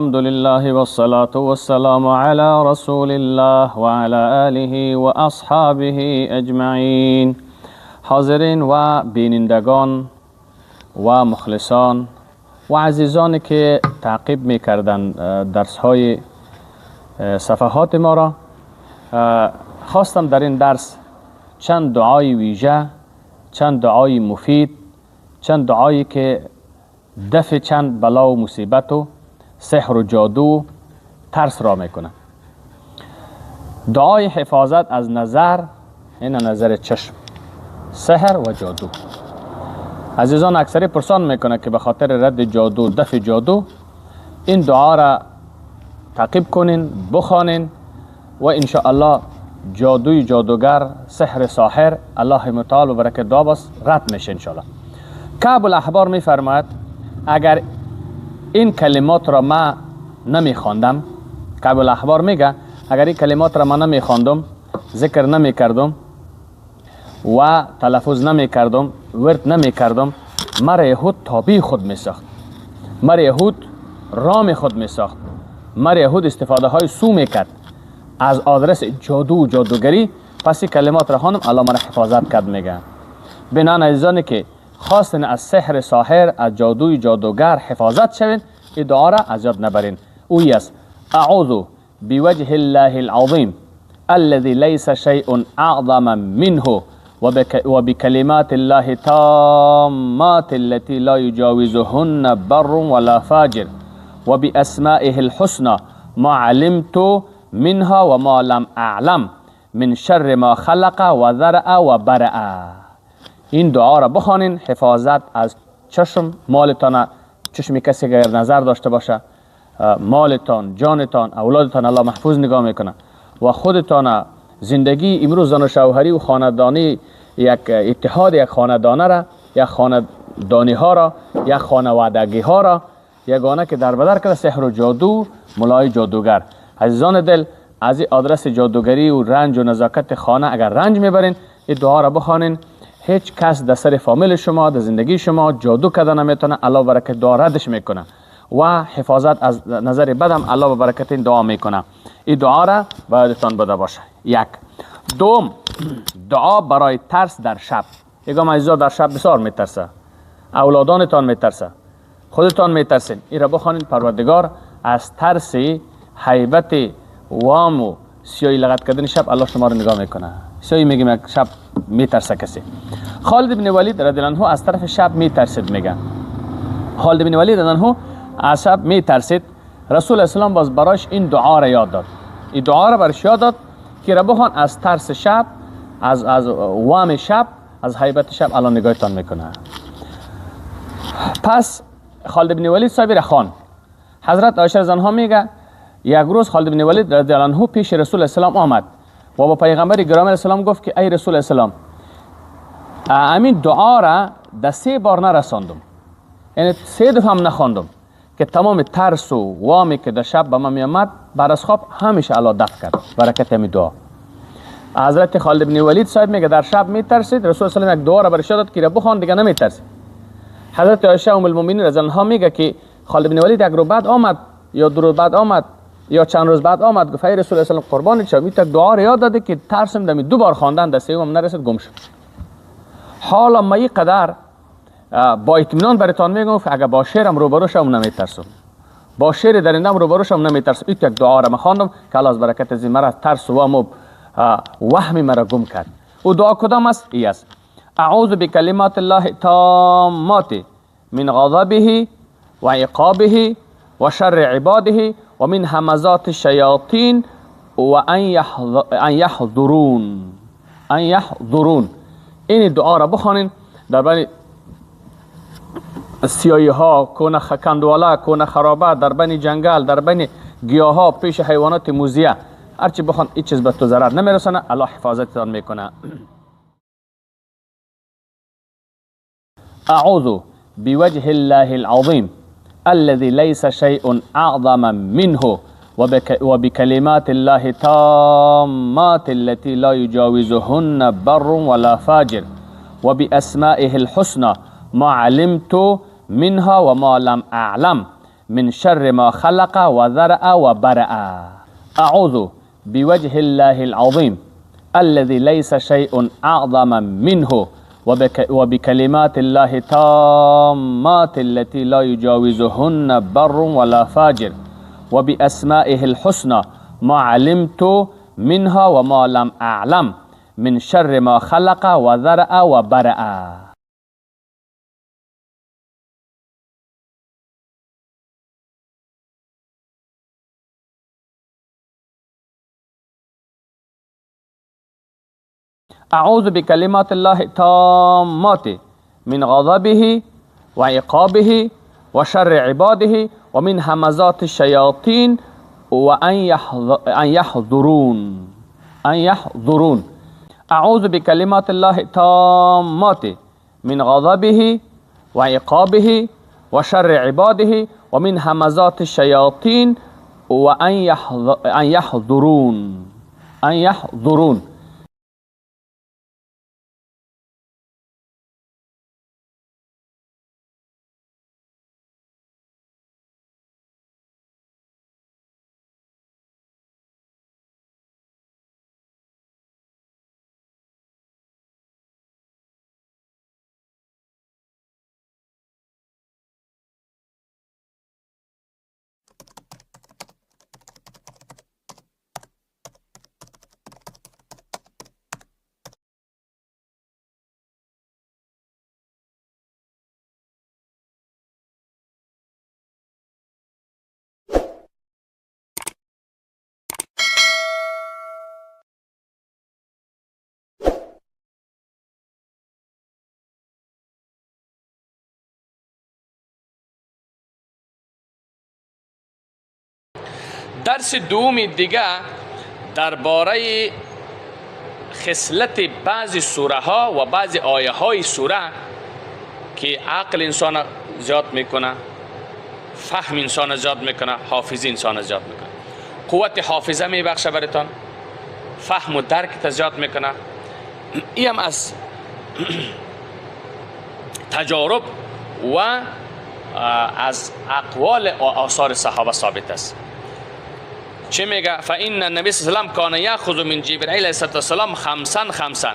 الحمد لله والصلاة والسلام على رسول الله وعلى آله و اصحابه اجمعین. حاضرین و بینندگان و مخلصان و عزیزانی که تعقیب میکردن درس های صفحات ما را، خواستم در این درس چند دعای ویژه، چند دعای مفید، چند دعایی که دفع چند بلا و مصیبت و سحر و جادو ترس را میکنه. دعای حفاظت از نظر، این نظر چشم، سحر و جادو. عزیزان اکثری پرسان میکنه که به خاطر رد جادو، دفع جادو، این دعا را تعقیب کنین، بخوانین و انشاءالله جادوی جادوگر، سحر ساحر، الله متعال و برکت دعا باز رد میشه انشاءالله. کعب الاحبار میفرماید اگر این کلمات را ما نمیخواندم، کعب الاحبار میگه اگر این کلمات را ما نمیخواندم، ذکر نمیکردم و تلفظ نمیکردم، ورد نمیکردم، مرا یهود تابع خود میساخت، مرا یهود رام خود میساخت، مرا یهود استفاده های سو میکرد از آدرس جادو و جادوگری. پس این کلمات را خواندم، الله مرا حفاظت کرد. میگه بنان عزیزانی که خواستن از سحر ساحر، از جادوی جادوگر حفاظت شوین، این دعا را از یاد نبرین. اوی است: اعوذ بوجه الله العظیم الذي ليس شيء اعظم منه وبكلمات الله تامات التي لا يجاوزهن بر ولا فاجر وبأسمائه الحسنى ما علمت منها وما لم اعلم من شر ما خلق وذرأ وبرأ. این دعا را بخوانین، حفاظت از چشم، مالتان، چشم کسی که نظر داشته باشه، مالتان، جانتان، اولادتان الله محفوظ نگاه میکنه و خودتان. زندگی امروز زن و شوهری و خاندانی، یک اتحاد یک خاندانه را، یک خاندانی ها را، یک خانوادگی ها را یگانه که در بدر کرده سحر و جادو، ملای جادوگر. عزیزان دل، از این آدرس جادوگری و رنج و نزاکت خانه اگر رنج میبرین، این دعا را بخوانین. هیچ کس در سر فامیل شما، در زندگی شما جادو کردن نمیتونه. الله برکت دعا ردش میکنه و حفاظت از نظر بدم الله به برکت این دعا میکنه. این دعا را بایدتان بوده باشه. یک. دوم، دعا برای ترس در شب. یکم عزیزا در شب بسیار میترسه، اولادانتان میترسه، خودتان میترسین. این را بخوانین، پروردگار از ترس هیبت وام و سیاهی لغت کردن شب الله شما رو نگاه میکنه. سیاهی میگیم یک شب میترسه کسی. خالد بن ولید رضی الله عنه از طرف شب میترسید. میگه خالد بن ولید رضی الله عنه از شب میترسید. رسول اسلام باز براش این دعا را یاد داد. این دعا را براش یاد داد که را بخوان، از ترس شب، از وام شب، از هیبت شب الله نگاهتان میکنه. پس خالد بن ولید صاحب را خوان. حضرت عایشه رضی الله عنها میگه یک روز خالد بن ولید رضی الله عنه پیش رسول اسلام آمد و با پیغمبر گرامی اسلام گفت که ای رسول اسلام، امین دعا را در 3 بار نرساندم، یعنی 3 دفعه هم نخواندم که تمام ترس و وامی که در شب به من میآمد بعد از خواب همیشه الله دفع کرد برکت همین دعا. حضرت خالد بن ولید صاحب میگه در شب میترسید، رسول اسلام یک دعا را برش داد که را بخوان دیگه نمیترسید. حضرت عایشه ام المؤمنین رضی الله عنها میگه که خالد بن ولید یک روز بعد آمد یا 2 روز بعد آمد یا چند روز بعد آمد، گفت ای رسول اسلام قربان شم، این دعا را یاد داده که ترسم دمی 2 بار خواندن در سوم نرسید گم شد. حالا ما این قدر با اطمینان براتان میگم که اگر با شعرم روبرو شم نمیترسم، با شعر درندم روبرو شم نمیترسم. این یک دعا را من خواندم که الله از برکت از مرا ترس و وهم مرا گم کرد. او دعا کدام است؟ ای است: اعوذ بکلمات الله تامات من غضبه و عقابه و شر عباده و من همزات الشیاطین و ان یحضرون. ان یحضرون. این دعا را بخوانین در بین سیاهی ها، کونه کندواله، کونه خرابه، در بین جنگل، در بین گیاه ها، پیش حیوانات موذیه، هرچی بخوان هیچ چیز به تو ضرر نمیرسانه، الله حفاظتتان میکنه. اعوذ بوجه الله العظیم الذي ليس شيء اعظم منه وبكلمات الله تامات التي لا يجاوزهن بر ولا فاجر وبأسمائه الحسنى ما علمت منها وما لم اعلم من شر ما خلق و ذرأ و برأ. اعوذ بوجه الله العظیم الذي ليس شيء اعظم منه وبكلمات الله تامات التي لا يجاوزهن بر ولا فاجر وبأسمائه الحسنى ما علمت منها وما لم أعلم من شر ما خلق وذرأ وبرأ. اعوذ بكلمات الله التامات من غضبه وعقابه وشر عباده ومن همزات الشياطين وأن يحضرون. أن يحضرون. اعوذ بكلمات الله التامات من غضبه وعقابه وشر عباده ومن همزات الشياطين وأن يحضرون. أن يحضرون. درس دوم دیگه درباره خصلت بعضی سوره ها و بعضی آیه های سوره که عقل انسان زیاد میکنه، فهم انسان زیاد میکنه، حافظه انسان زیاد میکنه، قوت حافظه میبخشه براتان، فهم و درک زیاد میکنه. این هم از تجارب و از اقوال و آثار صحابه ثابت است. چه میگه؟ فإن النبی صلی الله علیه و سلم کان یأخذ من جبرئیل علیه السلام خمسا خمسا.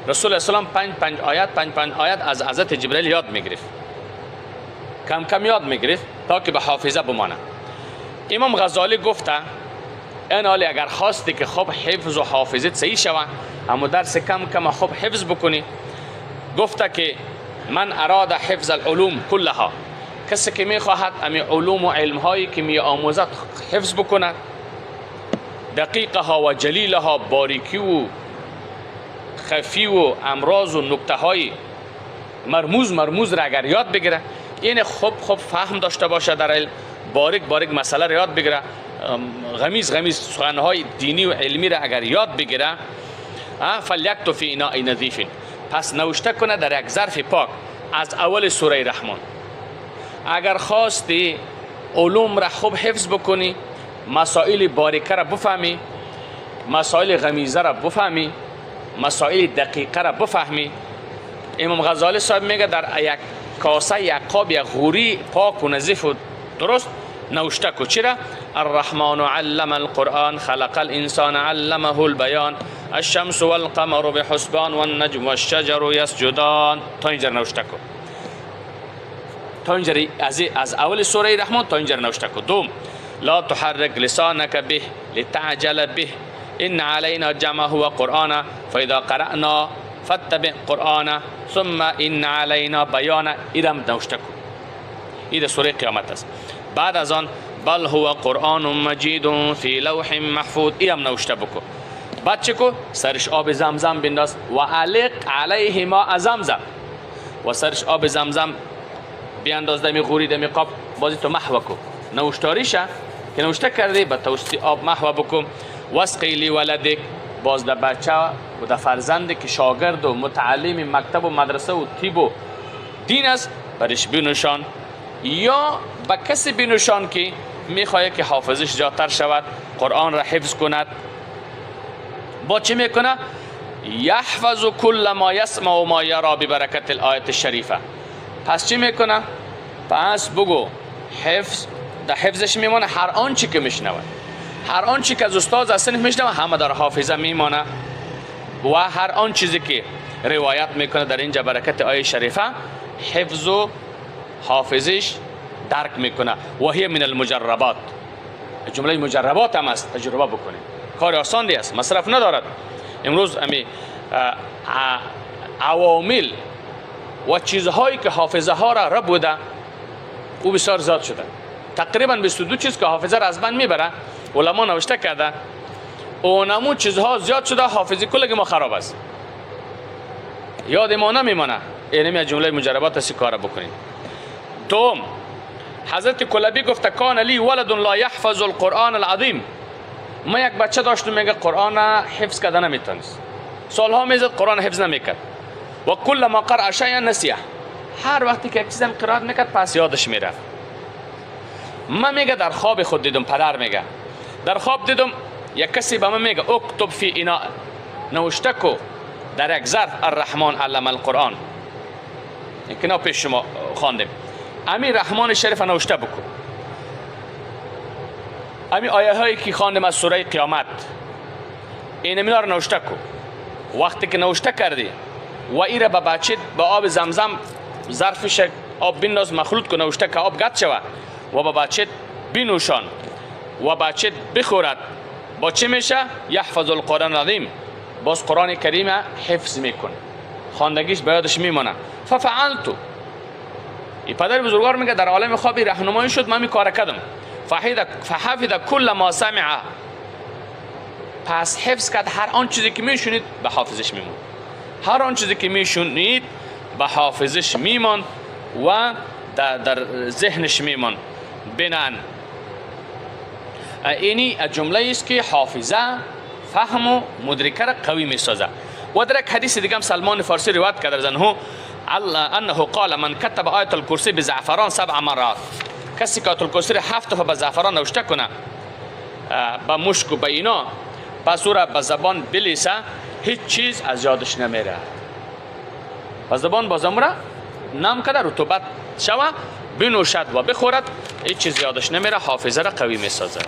رسول الله سلام پنج پنج آیت پنج پنج آیت از حضرت جبرئیل یاد میگرفت، کم کم یاد میگرفت تا که به حافظه بمانه. امام غزالی گفته این حالی اگر خواستی که خوب حفظ و حافظه صحیح شوه، اما درس کم کم خوب حفظ بکنی، گفته که من اراد حفظ العلوم كلها، کسی که میخواهد امی علوم و علم هایی که می آموزد حفظ بکند، دقیقها و جلیلها، باریکی و خفی و امراض و نکته های مرموز مرموز را اگر یاد بگیره، این خوب خوب فهم داشته باشه در علم، باریک باریک مسئله را یاد بگیره، غمیز غمیز سخنهای دینی و علمی را اگر یاد بگیره، فلیکتب فی اناء نظیف، پس نوشته کنه در یک ظرف پاک از اول سوره رحمان. اگر خواستی علوم را خوب حفظ بکنی، مسائل باریکه را بفهمی، مسائل غمیزه را بفهمی، مسائل دقیقه را بفهمی، امام غزالی صاحب میگه در یک کاسه، یک قاب، یک غوری پاک و نظیف و درست نوشته کو. چرا؟ الرحمن علم القرآن خلق الانسان علمه البیان الشمس والقمر بحسبان والنجم والشجر یسجدان. تا اینجا نوشته کو، تا اینجا از اول سوره رحمان تا اینجا نوشته کو. دوم، لا تحرك لسانك به لتعجل به إن علينا جمعه وقرآنه فإذا قرأنا فاتبع قرآنه ثم إن علينا بیانه. ایرم نوشته کو، این سوره قیامت است. بعد از آن بل هو قرآن مجید فی لوح محفوظ، ایرم نوشته بکو. بعد چه کو؟ سرش آب زمزم بنداز و علق علیه ما زمزم، و سرش آب زمزم بیانداز دمی غوری دمی قاب، بازی تو محو کو، نوشتاریشه که نوشته کردی به توسط آب محو بکن. وسقی لی ولدک، باز در بچه و در فرزند که شاگرد و متعلم مکتب و مدرسه و طب و دین است برش بنوشان، یا به کسی بنوشان که میخواد که حافظش زیادتر شود، قرآن را حفظ کند. با چه میکنه؟ یحفظ کل ما یسمع و ما یرا ببرکت الآیت الشریفه. پس چی میکنه؟ پس بگو حفظ در حفظش میمانه. هر آنچه که میشنوه، هر آنچه که از استاد از صنف میشنوه، همه در حافظه میمانه و هر آن چیزی که روایت میکنه در اینجا برکت آیه شریفه حفظ و حافظش درک میکنه. و هی من المجربات، جمله مجربات هم است، تجربه بکنید، کار آسان است، مصرف ندارد. امروز امی عوامل و چیزهایی که حافظه ها را رب بوده او بسیار زیاد شده. تقریبا 22 چیز که حافظه را از بین میبره علما نوشته کرده، اونمو چیزها زیاد شده، حافظه کل ما خراب است، یاد ما نمیمانه. اینمی از جمله مجربات است، کار بکنید. دوم، حضرت کلبی گفته کان لی ولد لا یحفظ القرآن العظیم. ما یک بچه داشتم میگه قرآن حفظ کرده نمیتونست، سالها میزد قرآن حفظ نمیکرد. و کل ما قرأ شیئا نسیه، هر وقتی که یک چیزم قرائت میکرد پس یادش میرفت. من میگه در خواب خود دیدم، پدر میگه در خواب دیدم یک کسی به من میگه اکتب فی اناء، نوشته کو در یک ظرف الرحمن علم القرآن، که پیش شما خواندیم، امی رحمان شریف نوشته بکن، امی آیه هایی که خواندیم از سوره قیامت، این امینا رو نوشته کو. وقتی که نوشته کردی و ایره به بچه به آب زمزم ظرفش آب بنداز، مخلوط کن، نوشته که آب گد شوه و به بچه بنوشان و بچه بخورد، با چه میشه؟ یحفظ القرآن العظیم، باز قرآن کریم حفظ میکنه، خواندگیش به یادش میمانه. ففعلت، این پدر بزرگوار میگه در عالم خوابی راهنمایی شد، من می کار کردم. فحفظ کل ما سمع، پس حفظ کرد هر آن چیزی که میشونید به حافظش میمون، هر آن چیزی که میشونید به حافظش میمان و در ذهنش میمان. بنان اینی جمله است که حافظه فهم و مدرکه را قوی میسازه. و در یک حدیث دیگه هم سلمان فارسی روایت کرده زنه انه قال من كتب آیت الکرسی بزعفران 7 مرات، کسی که آیت الکرسی را 7 دفعه به زعفران نوشته کنه، با مشک و به اینا، پس او را به زبان بلیسه، هیچ چیز از یادش نمیره. به زبان بازم را نم کرده رطوبت شوه، بنوشد و بخورد، هیچ چیز یادش نمیره، حافظه را قوی میسازه.